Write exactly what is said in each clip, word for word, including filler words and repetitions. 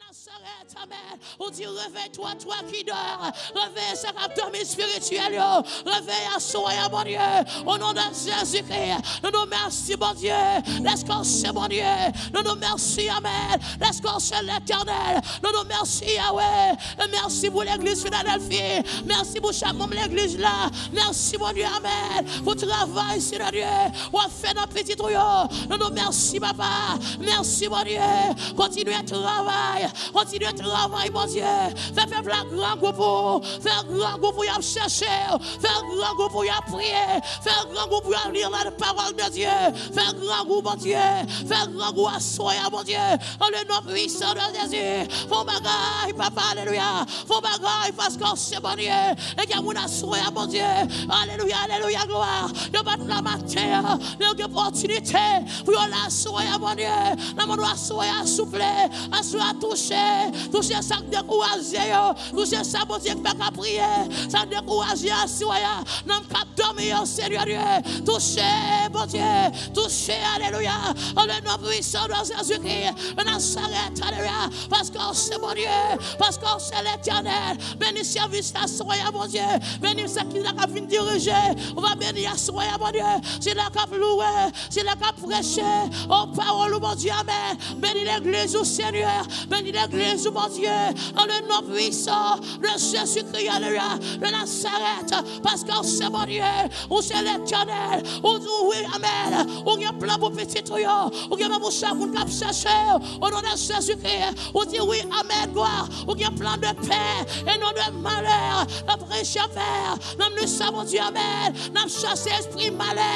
Nazarèt, amèn. Ou di, réveille-toi, toi qui dors. Reveye sa k ap dòmi espirityèl yo. Reveye aswè a, Bondye. O non de Jezikri, nou di w mèsi, Bondye, dèske w se Bondye. Nou di w mèsi, amèn, dèske w se Letènèl. Nou di w mèsi, Yawe. E mèsi pou legliz Filadèlfi. Mèsi pou chak manm legliz la. Mèsi, Bondye, amèn, pou travay, Senyè Dye, w ap fè nan pitit ou yo. Nou di w mèsi, papa. Mèsi, Bondye. Kontinye travay. Kontinye travay, Bondye. Fè pèp la grangou pou ou. Fè grangou pou y ap chèche w. Fè grangou pou y ap priye. Fè grangou pou y ap li la pawòl de Dye. Fè grangou, Bondye. Fè grangou aswè a, Bondye. Dans le nom puissant de Jésus. Fè yon bagay, papa, alelouya. Fè yon bagay, paske w se Bondye. E gen moun aswè a, Bondye. Alelouya, alelouya, glwa. Yo pa t la maten an, men yo gen opòtinite pou yo la aswè a, Bondye. Nan mond aswè a, souple. Aswè a, touche. Touche sa k dekouraje yo. Touche sa, Bondye, ki pa ka priye. Sa k dekouraje aswè a. Nan k ap dòmi yo, Senyè Dye. Touche, Bondye. Touche, alelouya. Dans le nom puissant de Jésus-Christ de Nazareth, alelouya. Paske w se Bondye. Paske w se Letènèl. Beni sèvis la aswè a, Bondye. Beni sa ki la k ap vin dirije. Ou va beni aswè a, Bondye. Sila k ap louwe. Sila k ap preche. O pawòl ou, Bondye, amèn. Beni legliz ou, Senyè. Beni legliz ou, Bondye. Dans le nom puissant de Jésus-Christ, alelouya, de Nazareth. Paske w se Bondye. Ou se Letènèl. Ou di wi, amèn. Ou gen plan pou pitit ou yo. Ou gen plan pou chak moun k ap chèche w. O non de Jezikri. Ou di wi, amèn, glwa. Ou gen plan de pè e non de malè. N ap preche, Pè. Nan minit sa, Bondye, amèn. N ap chase espri malè,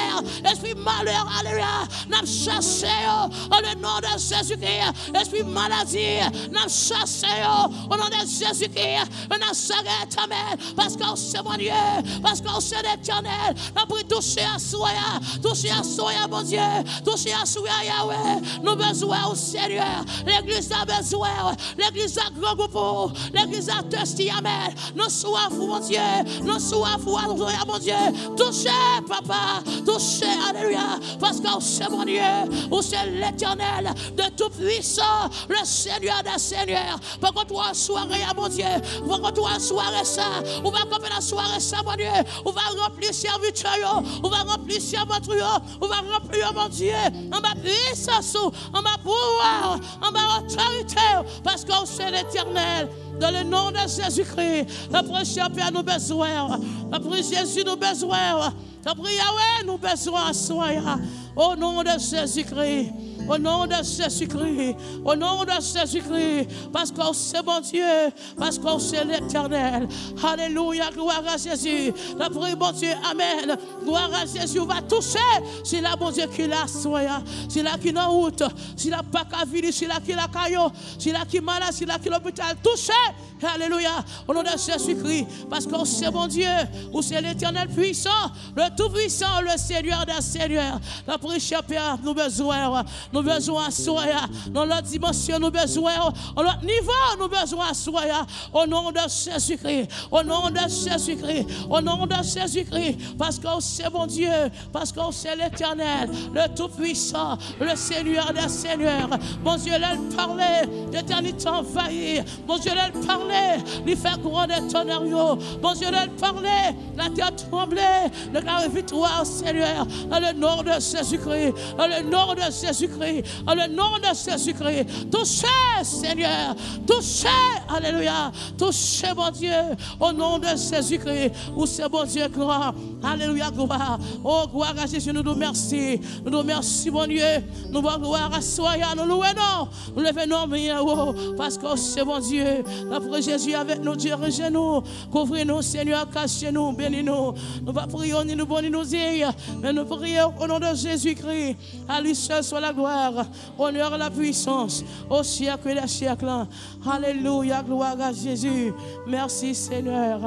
espri malè, alelouya. N ap chase yo, dans le nom de Jésus-Christ. Espri maladi, n ap chase yo, o non de Jezikri de Nazarèt, amèn. Paske w se Bondye, paske w se Letènèl. N ap priye, touche aswè a, touche aswè a, Bondye, touche aswè a, Yawe. Nou bezwen w, Senyè. Legliz la bezwen w. Legliz la grangou pou ou. Legliz la tèsti, amèn. Nou swaf ou, Bondye. Nou swaf ou, alelouya, Bondye. Touche, papa. Touche, alelouya. Paske w se Bondye. Ou se Letènèl de Tou Pwisan, le Senyè dè senyè. Poko twò sware a, Bondye. Poko twò sware sa. Ou va kanpe nan sware sa, Bondye. Ou va ranpli sèvitè yo. Ou va ranpli sèvant ou yo. Ou va ranpli yo, Bondye. Anba pwisans ou. Anba pouvwa ou. Anba otorite ou. Paske w se Letènèl. Dans le nom de Jésus-Christ, tanpri, Pè, nou bezwen w. Tanpri, Jezi, nou bezwen w. Tanpri, Yawe, nou bezwen w aswè a. Au nom de Jésus-Christ. Au nom de Jésus-Christ. Au nom de Jésus-Christ. Paske w se Bondye. Paske w se Letènèl. Alelouya, glwa a Jezi. Tanpri, Bondye, amèn. Glwa a Jezi, ou va touche sila, Bondye, ki la aswè a. Sila ki nan wout. Sila pa ka vini. Sila ki lakay yo. Sila ki malad, sila ki lopital, touche. Alelouya. O non de Jezikri, paske w se Bondye, ou se Letènèl pwisan, le Tou Pwisan, le Senyè dè senyè. Tanpri, Pè, nou bezwen w. Nou bezwen w aswè a. Nan lòt dimansyon, nou bezwen w. Nan lòt nivo, nou bezwen w aswè a. O non de Jezikri. O non de Jezikri. O non de Jezikri. Paske w se Bondye. Paske w se Letènèl, le Tou Pwisan, le Senyè dè senyè. Bondye, lè l pale, letènite anvayi. Bondye, lè l pale, li fè gwonde tonnè yo. Bondye, lè l pale, latè tranble. Deklare viktwa, Senyè, dans le nom de Jésus-Christ, dans le nom de Jésus-Christ, dans le nom de Jésus-Christ. Touche, Senyè, touche, alelouya. Touche, Bondye, o non de Jezikri, ou se Bondye gran. Alelouya, glwa. O, glwa a Jezi, nou di w mèsi. Nou di w mèsi, Bondye. Nou ba w glwa aswè a, nou louwe non w. Nou leve non w byen wo, paske w se Bondye. Tanpri, Jezi, avèk nou, dirije nou. Kouvri nou, Senyè, kache nou, beni nou. Nou pa priye w ni nou bon ni nou diy, men nou priye w o non de Jezikri. À lui seul soit la gloire, honneur, la puissance, au siècle des siècles. Alelouya, glwa a Jezi. Mèsi, Senyè.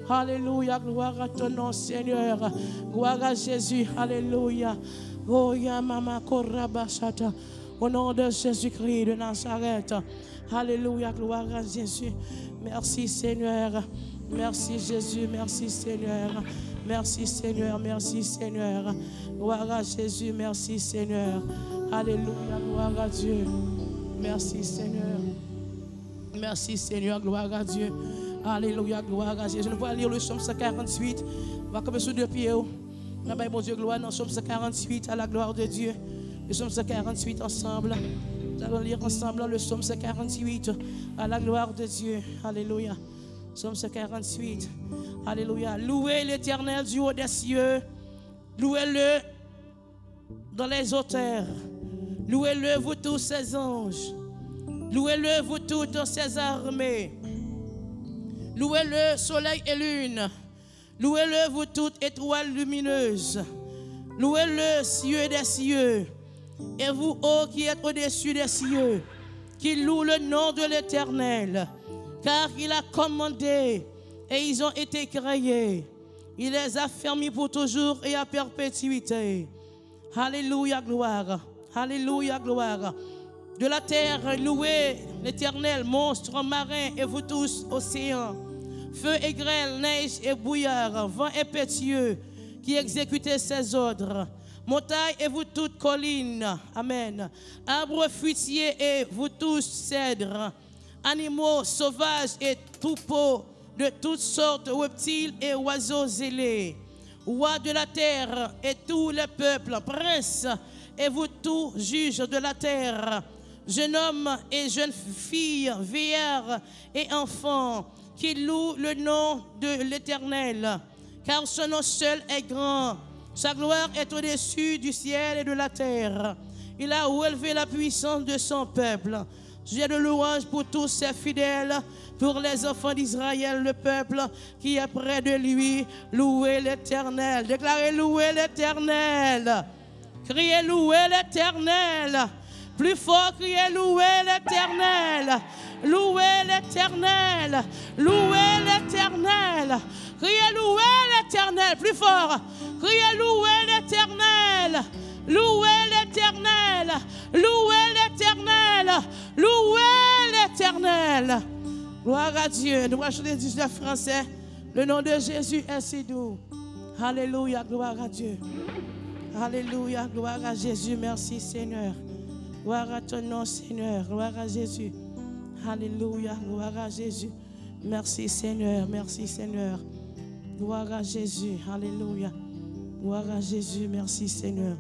Alelouya, glwa a ton non, Senyè. Glwa a Jezi. Alelouya. Oya mama korabashata. Au nom de Jésus-Christ de Nazareth. Alelouya, glwa a Jezi. Mèsi, Senyè. Mèsi, Jezi. Mèsi, Senyè. Mèsi, Senyè. Mèsi, Senyè. Glwa a Jezi. Mèsi, Senyè. Alelouya, glwa a Dye. Mèsi, Senyè. Merci Seigneur, gloire à Dieu. Alléluia, gloire à Jésus. Nou pral li le Psaume cent quarante-huit. Ou va kanpe sou de pye w. N a bay Bondye glwa nan Psaume cent quarante-huit, à la gloire de Dieu. Le Psaume cent quarante-huit ensemble. Nous allons lire ensemble le Psaume cent quarante-huit, à la gloire de Dieu. Alléluia. Psaume cent quarante-huit. Alléluia. Louez l'Éternel du haut des cieux. Louez-le dans les hauteurs. Louez-le, vous tous ses anges. Louez-le, vous toutes ses armées. Louez-le, soleil et lune. Louez-le, vous toutes étoiles lumineuses. Louez-le, cieux des cieux. Et vous, ô qui êtes au-dessus des cieux, qui louent le nom de l'Éternel. Car il a commandé, et ils ont été créés. Il les a fermis pour toujours et à perpétuité. Alléluia, gloire. Alléluia, gloire. De la terre, louez l'Éternel, monstres marins et vous tous, océans. Feu et grêle, neige et brouillard, vent impétueux qui exécute ses ordres. Montagnes et vous toutes collines. Amen. Arbres fruitiers et vous tous cèdres. Animaux sauvages et troupeaux de toutes sortes, reptiles et oiseaux ailés, rois de la terre et tous les peuples, princes et vous tous juges de la terre, jeunes hommes et jeunes filles, vieillards et enfants, qui louent le nom de l'Éternel, car son nom seul est grand. Sa gloire est au-dessus du ciel et de la terre. Il a relevé la puissance de son peuple. Sujet de louange pour tous ses fidèles, pour les enfants d'Israël, le peuple qui est près de lui. Louez l'Éternel. Déclarez, louez l'Éternel. Criez, louez l'Éternel. Plus fort, criez, louez l'Éternel. Louez l'Éternel. Louez l'Éternel. Criez, louez l'Éternel. Plus fort. Criez, louez l'Éternel. Louez l'Éternel. Louez l'Éternel. Louez l'Éternel. Gloire à Dieu. Nou pral chante dis nan fransè. Le nom de Jésus est si doux. Alléluia, gloire à Dieu. Alléluia, gloire à Jésus. Merci Seigneur. Gloire à ton nom Seigneur. Gloire à Jésus. Alléluia, gloire à Jésus. Merci Seigneur, merci Seigneur. Gloire à Jésus, alléluia. Gloire à Jésus, merci Seigneur.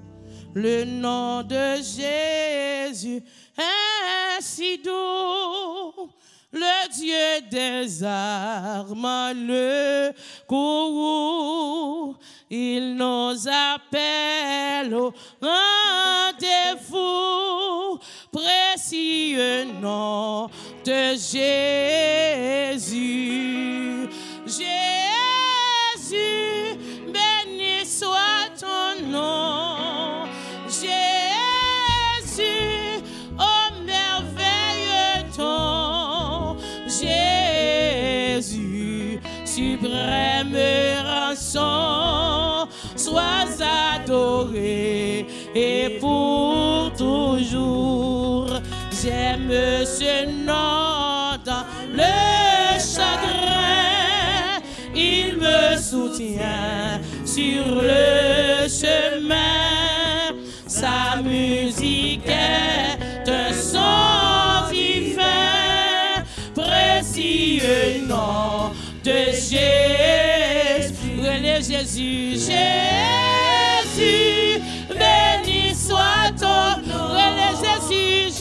Le nom de Jésus est si doux, le Dieu des armes le courroux. Il nous appelle au rendez-vous, précieux nom de Jésus. Jésus, béni soit ton nom. Jésus, ô merveilleux ton. Jésus, suprême rançon, sois adoré et pour toujours. J'aime ce nom dans le chagrin, il me soutient sur le chemin. Sa musique est un son divin, précieux nom de Jésus. Rele Jésus, Jésus, béni soit ton nom. Rele Jésus,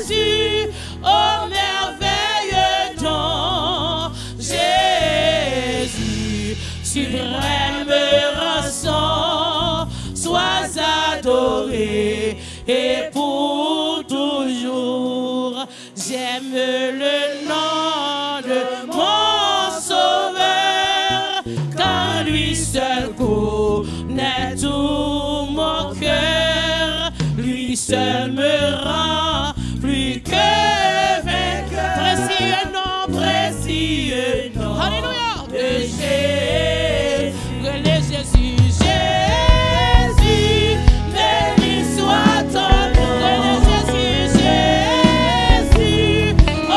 Jésus, ô merveilleux don. Jésus, suprême rançon, sois adoré et pour toujours. J'aime le nom de mon Sauveur, car lui seul connaît tout mon cœur. Lui seul me rend plus que vainqueur. Précieux nom, précieux nom. Alléluia. De Jésus. Rele Jésus, Jésus, béni soit ton nom. Rele Jésus, Jésus, ô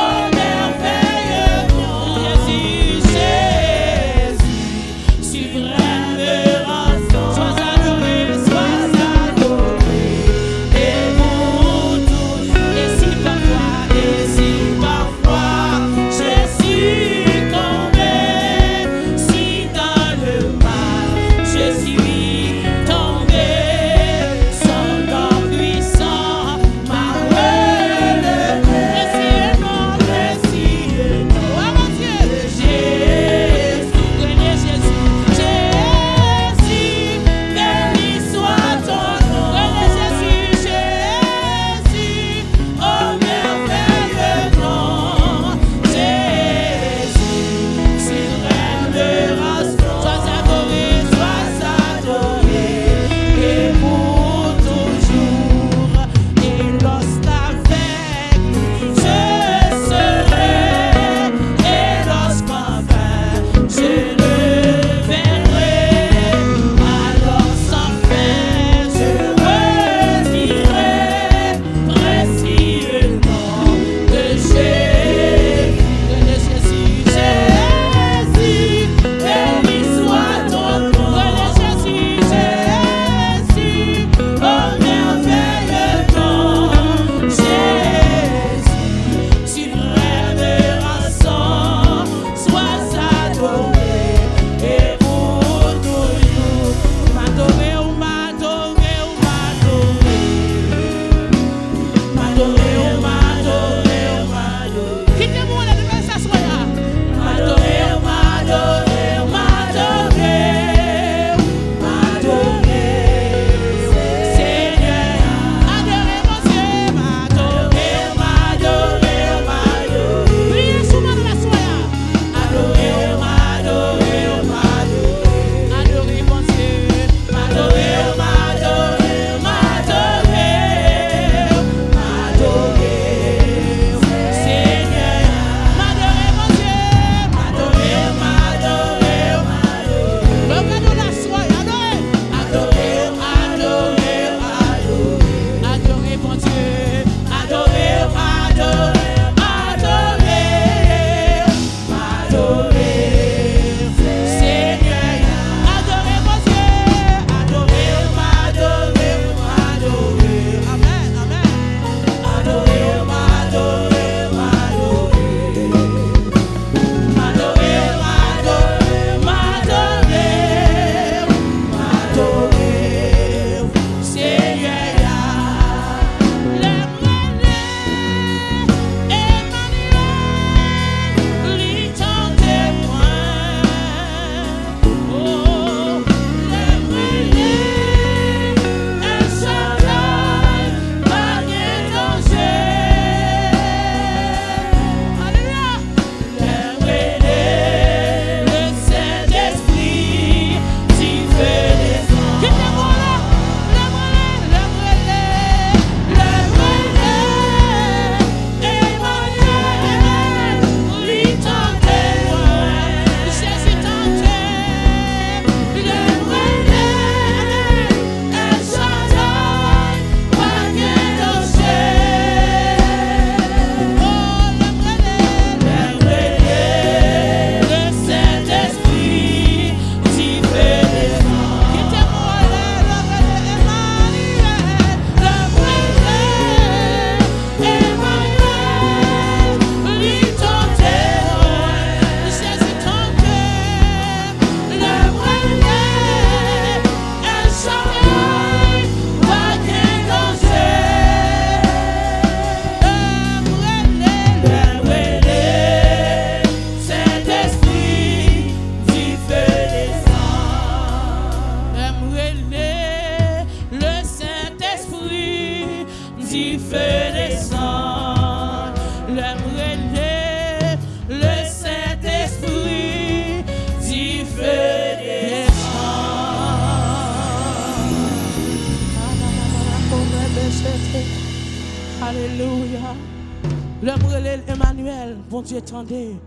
Lè m rele l Emmanuel, Bondye tande.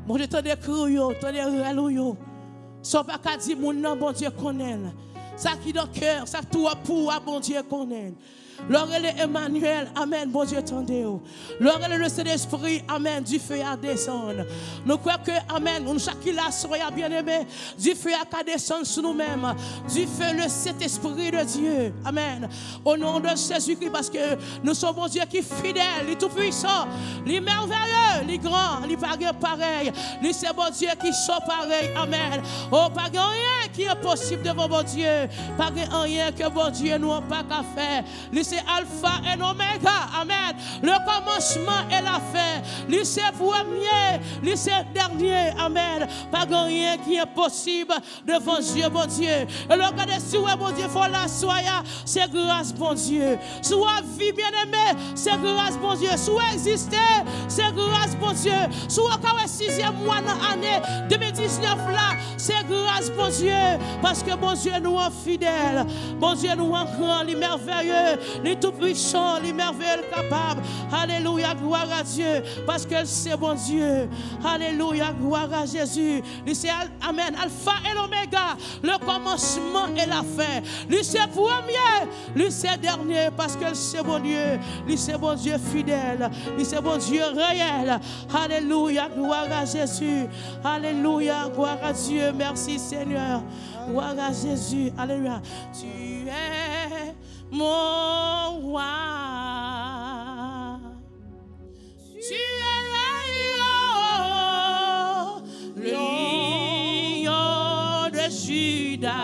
Bondye tande kri w yo, tande rèl ou yo. Sa w pa ka di moun nan, Bondye konnen l. Sa ki nan kè, sa k twòp pou ou a, Bondye konnen l. Lè w rele Emmanuel, amèn, Bondye tande w. Lè w rele le Sentespri, amèn, dife a desann. Nou kwè ke, amèn, nou chak ki la aswè a, byeneme, dife a ka desann sou nou menm. Dife, le Sentespri de Dye. Amèn. O non de Jezikri, paske nou se yon Bondye ki fidèl, li toupwisan, li mèvèye, li gran, li pa gen parèy. Li se Bondye ki san parèy. Amèn. O, pa gen anyen ki enposib devan Bondye. Pa gen anyen ke Bondye nou an pa ka fè. Li se Alfa e Omega. Amèn. Le kòmansman e lafen. Li se premye, li se dènye. Amèn. Pa gen anyen ki enposib devan zye Bondye. E lè w gade, si w wè Bondye fè w la aswè a, se gras Bondye. Si w ap viv, byeneme, se gras Bondye. Si w egziste, se gras Bondye. Si w ka wè sizyèm mwa nan ane de mil diznèf la, se gras Bondye. Paske Bondye nou an fidèl. Bondye nou an gran, li mèvèye, li toupwisan, li mèvèye, li kapab. Alelouya, glwa a Dye. Paske l se Bondye. Alelouya, glwa a Jezi. Li se al-, amèn, Alfa e Omega, le kòmansman e lafen. Li se premye, li se dènye, paske l se Bondye. Li se Bondye fidèl, li se Bondye reyèl. Alelouya, glwa a Jezi. Alelouya, glwa a Dye. Mèsi, Senyè. Glwa a Jezi. Alelouya. Tu es mon roi. Tu es le lion, le lion de Juda,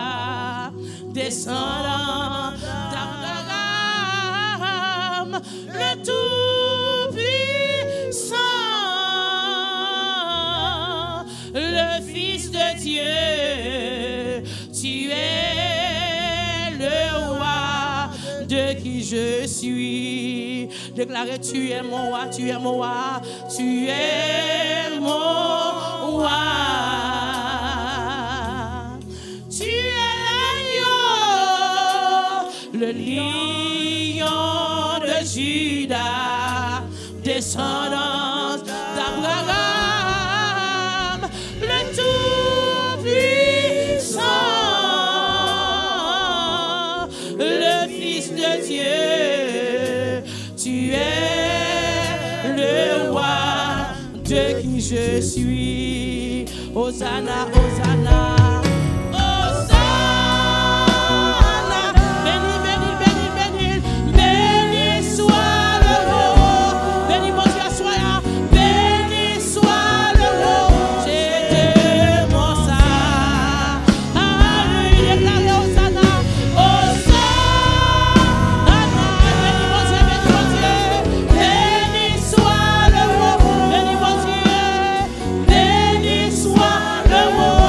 descendant d'Abraham, le Tout-Puissant, le Fils de Dieu. Tu es le roi de qui je suis. Déclarez, tu es mon roi, tu es mon roi, tu es mon roi. Tu es le lion, le lion de Juda, descendance d'Abraham, le Tout-Puissant, le Fils de Dieu. Tu es le roi de qui je suis. Hosanna, Hosanna, Hosanna. Béni, béni, béni, béni, béni soit le roi. Béni Bondye aswè a. Béni soit le roi. Jete mò sa. Alelouya, déclarez Hosanna, Hosanna. Béni Bondye, béni Bondye. Béni soit le roi. Béni Bondye. Béni soit le roi.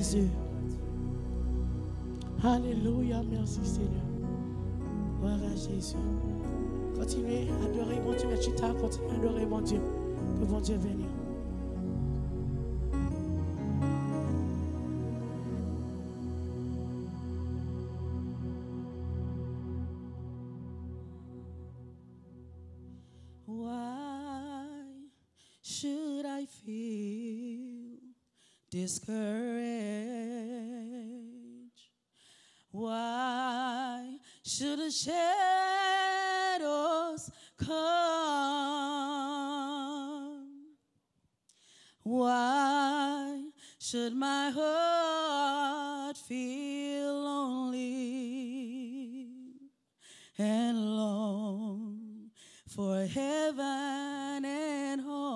Jezi. Alelouya, mèsi Senyè. Glwa a Jezi. Kontinye adore Bondye, mèt chita, kontinye adore Bondye. Ke Bondye beni w. Why should I feel discouraged? Why should the shadows come? Why should my heart feel lonely and long for heaven and home?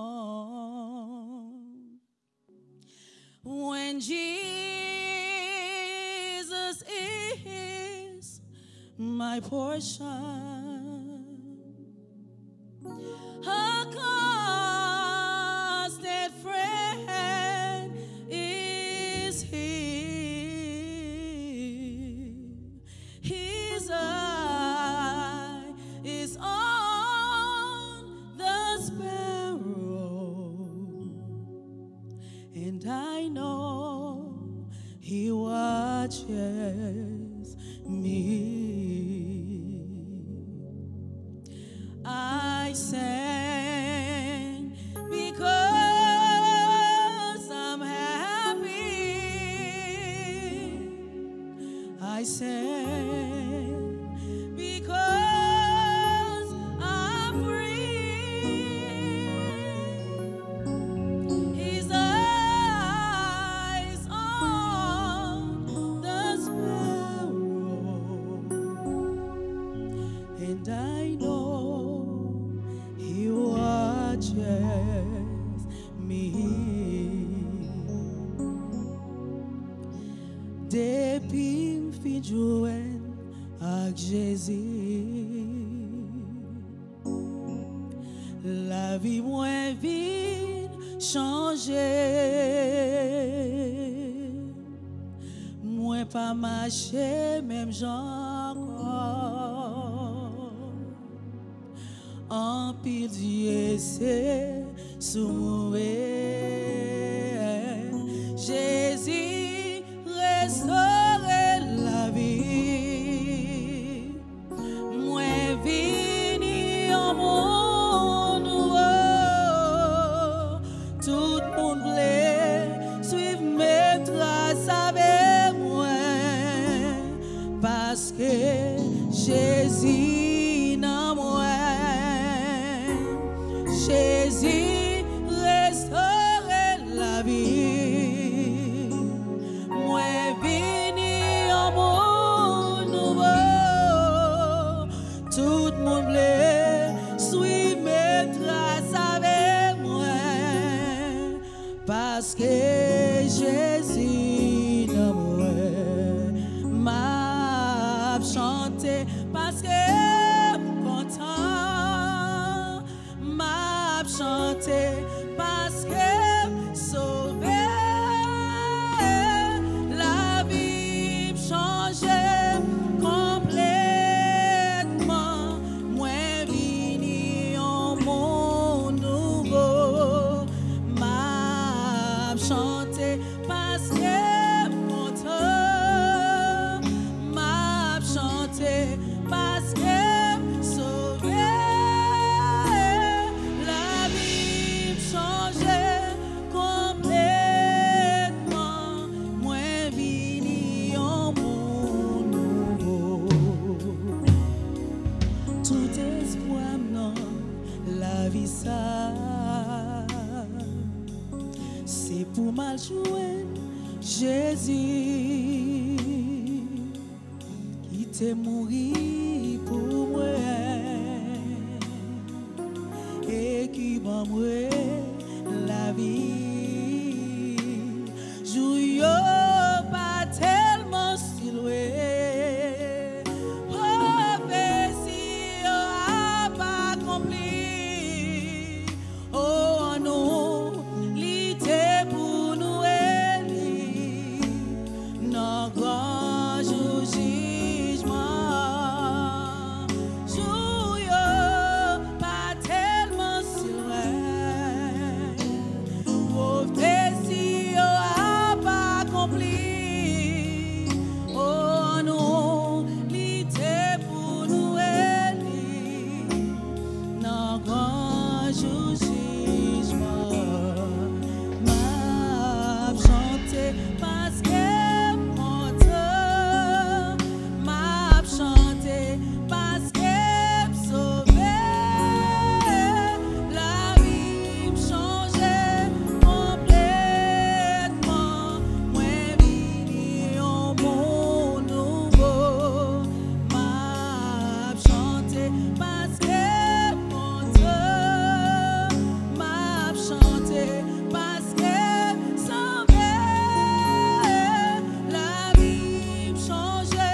When Jesus is my portion, a constant friend is He. His eye is on the sparrow, and I know He watches me. I sing because I'm happy. I sing because I'm free. His eyes on the sparrow, and I know He watches me. Depi m fin jwenn ak Jezi, lavi mwen vin chanje. Mwen pa mache menm jan ankò. Anpil di ese sou mwen. Jezi restore lavi. Mwen vini yon moun nouvo. Tout moun vle swiv menm tras avè mwen. Paske Jezi nan mwen. Jezi restore lavi. Mwen vini yon moun nouvo. Tout moun vle swiv menm tras avè mwen. Paske Jezi nan mwen, m ap chante. Paske m kontan, m ap chante. Paske m sove, lavi m chanje konplètman. Mwen vini yon moun nouvo. M ap chante paske m kontan. M ap chante paske m sove. Lavi m chanje konplètman. Mwen vini yon moun nouvo. Tout espwa m nan lavi sa, se pou m al jwenn Jezi ki te mouri pou mwen e ki ban mwen lavi. Jou yo pa tèlman si lwen, pwofesi yo ap akonpli. O, an nou lite pou nou eli. Jou jijman, m ap chante paske m kontan. M ap chante paske m sove. Lavi m chanje konplètman. Mwen vini yon moun nouvo. M ap chante paske m kontan. M ap chante paske m sove. Lavi m chanje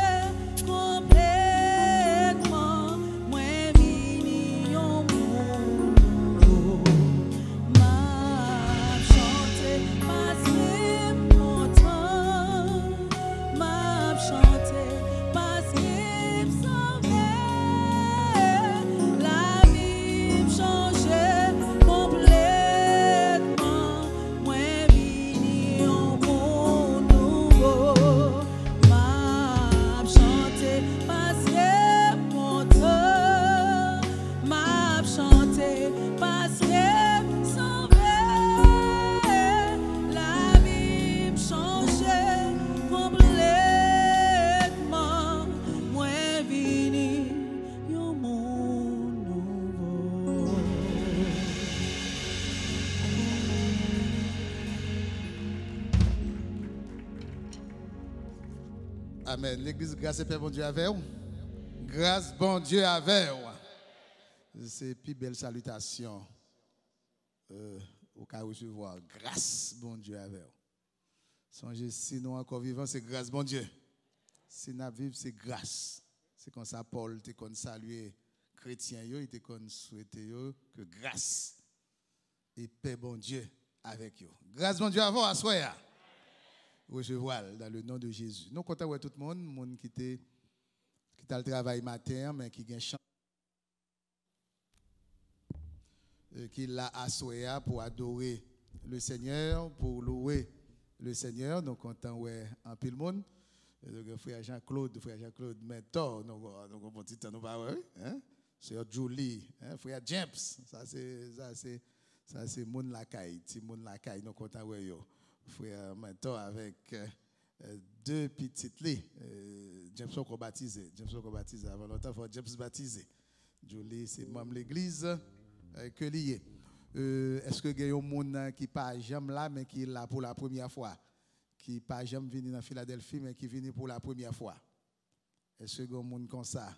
konplètman. Mwen vini yon moun nouvo. M ap chante paske m kontan. M ap chante paske m sove. Lavi m chanje konplètman. Mwen vini yon moun nouvo. M ap chante paske m kontan. M ap chante paske m sove. Lavi m chanje konplètman. Mwen vini yon moun nouvo. Amèn. Legliz, gras e pè Bondye avè w. Gras Bondye avè w. Se pi bèl salitasyon, euh, ou ka resevwa. Gras Bondye avè w. Sonje, si nou ankò vivan, se gras Bondye. Si n ap viv, se gras. Se konsa Pòl te konn salye kretyen yo, li te konn swete yo ke gras e pè Bondye avèk yo. Gras Bondye avè w aswè a. Resevwa l dans le nom de Jésus. Nou kontan wè tout moun, moun ki te, ki t al travay maten an, men ki gen chans, euh, ki la aswè a pou adore le Senyè, pou louwe le Senyè. Nou kontan wè anpil moun. E nou gen frè Jean Claude, frè Jean Claude Mentor, nou, nou gen bon ti tan nou pa wè, wi, hein? Sè Julie, hein? Frè James, sa se, sa se, sa se moun lakay, ti moun lakay, nou kontan wè yo. Frè Mentor avèk, euh, euh, de pitit li, euh, James poko batize, James poko batize, avan lontan fò James batize. Julie se manm legliz, euh, ke li ye. Euh, èske gen yon moun, euh, ki pa janm la, men ki la pou la premyè fwa? Ki pa janm vini nan Filadèlfi, men ki vini pou la premyè fwa? Èske gen moun konsa?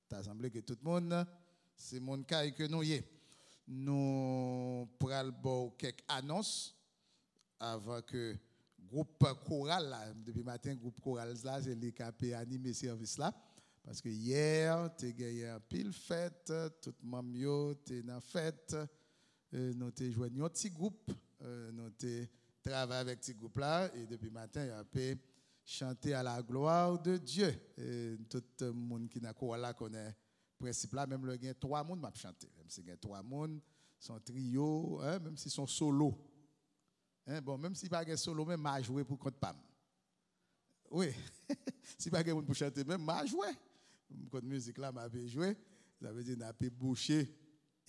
Ta sanble ke tout moun, se moun kay ke nou ye. Nou pral ba w kèk anons avan ke gwoup koral la, depi maten, gwoup koral la, se li k ape anime sèvis la. Paske yè, te genyen anpil fèt, tout manm yo te nan fèt. E, nou te jwenn yon ti gwoup, e, nou te travay avèk ti gwoup la, e depi maten, yo ape chante à la gloire de Dieu. E, tout moun ki nan koral la konnen prensip la, menm lè gen twa moun, m ap chante. Menm si gen twa moun, se yon triyo, hein, menm si se yon solo. Hein, bon, menm si pa gen solo, men m a jwe pou kont pa m. Wi. Si pa gen moun pou chante, menm m a jwe. M konn mizik la, m ape jwe. Sa vle di, n ape bouche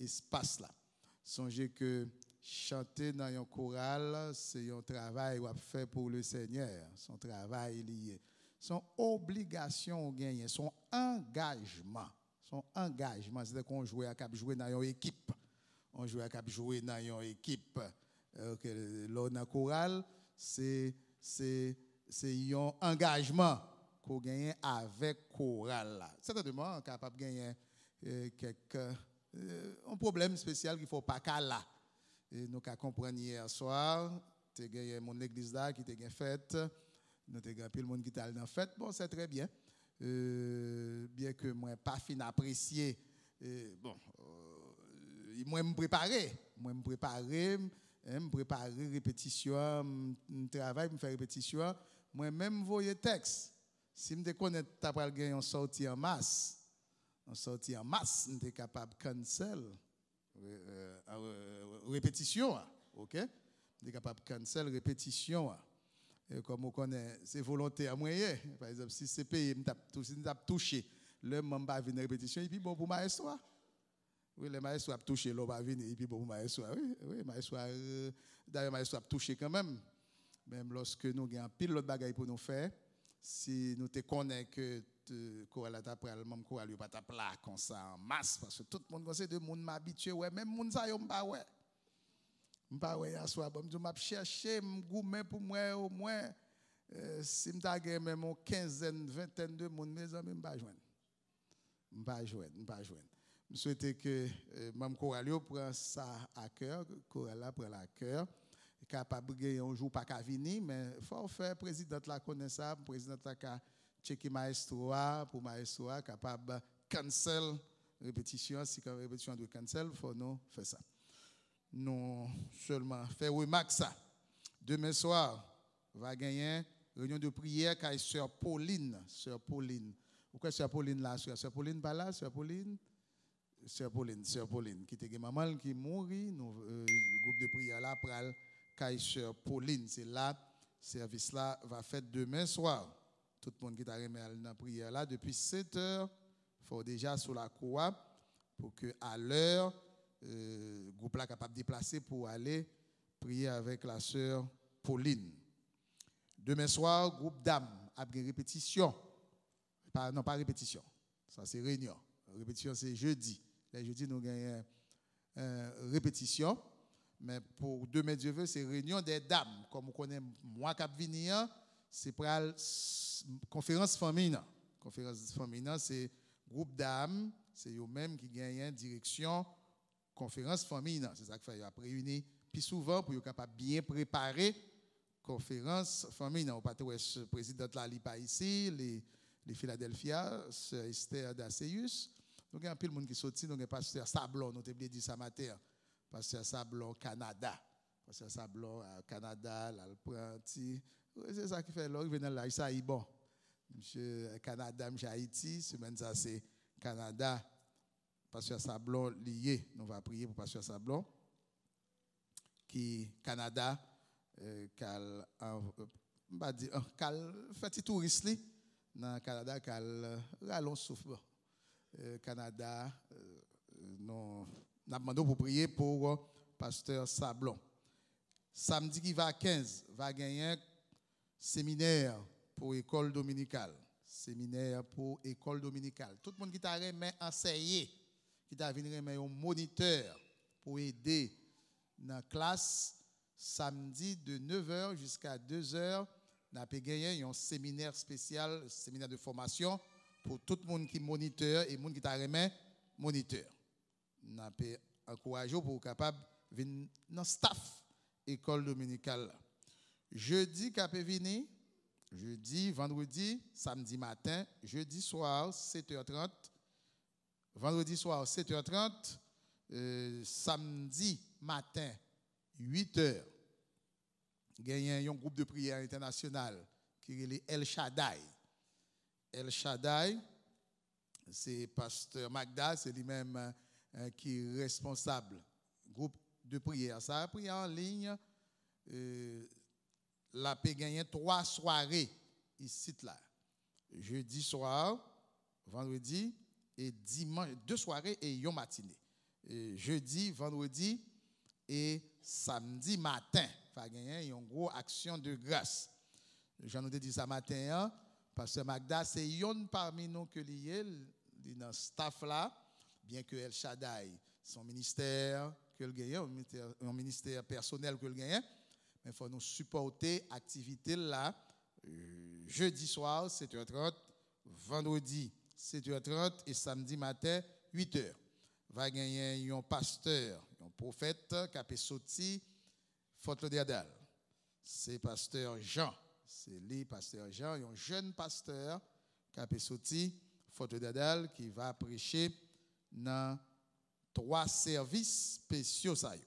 espas la. Sonje ke chante nan yon koral, se yon travay w ap fè pou le Senyè. Se yon travay li ye. Se yon obligasyon w genyen. Se yon angajman. Se yon angajman. Se tankou yon jwè k ap jwe nan yon ekip. Yon jwè k ap jwe nan yon ekip. Ok, lè w nan koral, se, se, se yon angajman ke w genyen avèk koral la. Sètènman, kapab genyen, eh, kèk, eh, yon pwoblèm espesyal ki fè w pa ka la. E nou ka konprann yè swa, te genyen moun legliz la ki te gen fèt. Nou te gen anpil moun ki t al nan fèt. Bon, c'est très bien. Euh, byen ke mwen pa fin apresye, euh, bon, euh, mwen m prepare, mwen m prepare, m, hein, m prepare repetisyon an, m, m travay pou m fè repetisyon an, mwen menm m voye tèks. Si m te konnen ta pral gen yon sòti an mas, yon sòti an mas, m te kapab cancel re-, euh, euh, repetisyon an, ok? M te kapab cancel repetisyon an. E kòm ou konnen, se volontè mwen ye. Pa egzanp, si se peye m t ap tou-, si m t ap touche, lè manm pa vin nan repetisyon, li pi bon pou maestro a. Wi, lè maestro ap touche, lè w pa vini, li pi bon pou maestro a. Wi, wi, maestro a, euh, dayè, maestro ap touche kanmenm. Menm lòske nou gen anpil lòt bagay pou nou fè, si nou te konnen ke t-, koral la ta pral, manm koral yo pa t ap la konsa an mas, paske tout moun konse de moun m abitye wè, menm moun sa yo m pa wè. M pa wè yaswa, bon, m di w m ap chèche, m goumen pou m wè omwen, euh, si m ta gen menm yon kenzèn, ventèn de moun, mezanmi, m pa jwenn. M pa jwenn, m pa jwenn. M swete ke, eh, manm koral yo pran sa a kè, koral la pran l a kè, kapab gen yon jou pa ka vini, men fò w fè prezidant la konnen sa, prezidant la ka tcheke maestro a, pou maestro a kapab cancel repetisyon an, si repetisyon an dwe cancel, fò nou fè sa. Nou sèlman fè remak sa. Demen swa, va genyen reyinyon de priyè kay sè Pauline. Sè Pauline. Ou kwè sè Pauline la, sè, sè Pauline pa la, sè Pauline? Sè Pauline, sè Pauline, ki te gen manman l ki mouri, nou, euh, gwoup de priyè la pral kay sè Pauline. Se la, sèvis la va fèt demen swa. Tout moun ki ta renmen al nan priyè la, depi sèt è, fò w deja sou lakou a, pou ke alè, euh, gwoup la kapab deplase pou ale priye avèk la sè Pauline. Demen swa, gwoup dam ap gen repetisyon. Pa, non, pa repetisyon. Sa se reyinyon. Repetisyon se jedi. Lè jedi, nou genyen, euh, repetisyon. Men pou demen Dye ve, se reyinyon dè dam. Kòm ou konnen, mwa k ap vini an, se pral s-, konferans fanmi nan. Konferans fanmi nan, se gwoup dam, se yo menm ki genyen direksyon konferans fanmi nan. Se sa k fè yo ap reyini pi souvan pou yo kapab byen prepare konferans fanmi nan. Ou pa te wè s-, prezidant la, li pa isi, li, li Philadelphia, sè Esther Daceus. Nou gen anpil moun ki soti, nou gen pastè Sablon, nou te bliye di sa maten an. Pastè Sablon, Kanada. Pastè Sablon, a Kanada, l al pran ti, se sa ki fè lè w rive nan laj sa, li bon. Misye Kanada, misye Ayiti, semèn sa se Kanada. Pastè Sablon li ye. Nou va priye pou pastè Sablon ki Kanada, eh, k al, an, m pa di, an, k al fè ti touris li nan Kanada, k al, eh, rale yon souf. Bon. Eh, Kanada, eh, nou, n ap mande w pou priye pou, eh, pastè Sablon. Samdi ki va kenz, va genyen seminè pou ekòl dominikal. Seminè pou ekòl dominikal. Tout moun ki ta renmen anseye, ki ta vin renmen yon monitè pou ede nan klas, samdi de nèf è jiska de zè, n ape genyen yon seminè espesyal, seminè de fòmasyon pou tout moun ki monitè e moun ki ta renmen monitè. N ape ankouraje w pou w kapab vin nan staff ekòl dominikal la. Jedi k ape vini, jedi, vandredi, samdi maten, jedi swa, sèt è trant, vandredi swa, sèt è trant, eh, samdi maten, uit è, genyen yon gwoup de priyè entènasyonal ki rele El Shaddai. El Shaddai, se pastè Magda, se li menm, eh, ki responsab gwoup de priyè sa. Priyè an liy, eh, l ape genyen twa sware isit la. Jedi swa, vandredi e dimanch, de sware e yon matine. E jedi, vandredi e samdi maten, va genyen yon gwo aksyon de gras. Jan nou te di sa maten an, pastè Magda se yonn pami nou ke li ye, li nan staff la, byen ke El Shaddai se yon ministè ke l genyen, yon ministè, yon ministè pèsonèl ke l genyen, men fò nou sipòte aktivite l la, eh, jedi swa, sèt è trant, vandredi, sèt è trant, e samdi maten, uit è. Va genyen yon pastè, yon pwofèt k ape soti Fort Lauderdale. Se pastè Jean. Se li, pastè Jean, yon jèn pastè k ape soti Fort Lauderdale, ki va preche nan twa sèvis espesyo sa yo.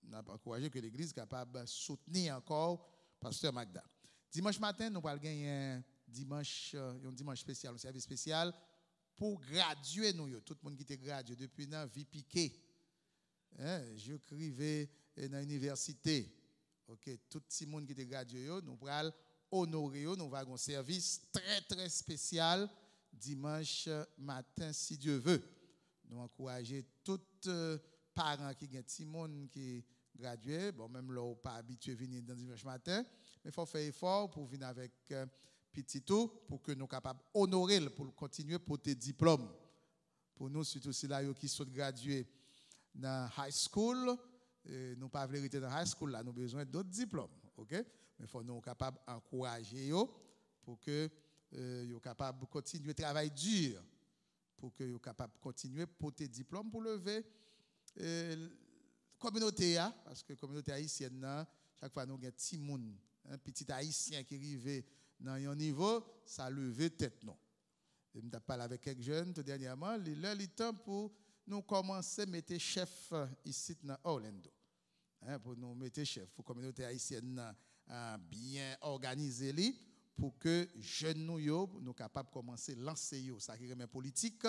N ap ankouraje ke legliz kapab soutni ankò pastè Magda. Dimanch maten, nou pral genyen dimanch, euh, yon dimanch espesyal, yon sèvis espesyal pou gradye nou yo. Tout moun ki te gradye depi nan V P K, hein, jouk rive, eh, nan inivèsite. Ok, tout timoun ki te gradye yo, nou pral onore yo, nou va gen yon sèvis trè, trè espesyal dimanch maten, si Dye ve. Nou ankouraje tout eh, paran ki gen timoun ki gradye. Bon, menm lè w pa abitye vini nan dimanch maten, men fò w fè efò pou w vin avèk eh, pitit ou pou ke nou kapab onore l, pou l kontinye pote diplòm. Pou nou, sitou sila yo ki sot gradye nan high school, eh, nou pa vle rete nan high school la, nou bezwen dòt diplòm, oke? Men fò nou kapab ankouraje yo pou ke eh, yo kapab kontinye travay di, pou ke yo kapab kontinye pote diplòm pou leve eh, kominote a, paske kominote ayisyèn nan, chak fwa nou gen timoun, hein, pitit ayisyen ki rive nan yon nivo, sa leve tèt nou. E m t ap pale avèk kèk jèn tou dènyèman, li lè li tan pou nou kòmanse mete chèf isit nan Orlando. Hein, pou nou mete chèf, pou kominote ayisyèn nan ah, byen òganize li, pou ke jèn nou yo, nou kapab kòmanse lanse yo, sa ki renmen politik,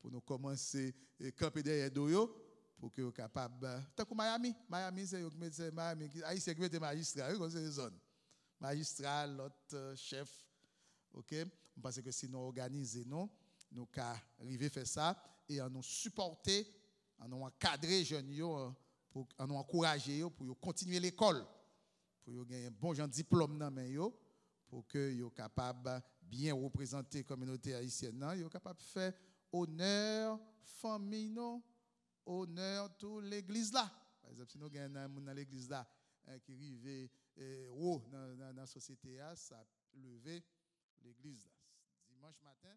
pou nou kòmanse eh, kanpe dèyè do yo, pou ke yo kapab, eh, tankou Miami. Miami, se yo ki mete, se Miami, ki- Ayisyen ki mete majistra, wi, konn se zòn. Majistra, lòt eh, chèf, oke? M panse ke si nou òganize nou, nou ka rive fè sa, e an nou sipòte, an nou ankadre jèn yo, an- pou, an nou ankouraje yo pou yo kontinye lekòl, pou yo genyen bon jan diplòm nan men yo, pou ke yo kapab byen reprezante kominote ayisyèn nan, yo kapab fè onè fanmi nou, onè tou legliz la. Pa egzanp, si nou gen nan moun nan legliz la eh, ki rive eh, wo nan, nan, nan sosyete a, sa ap leve legliz la. Dimanch maten,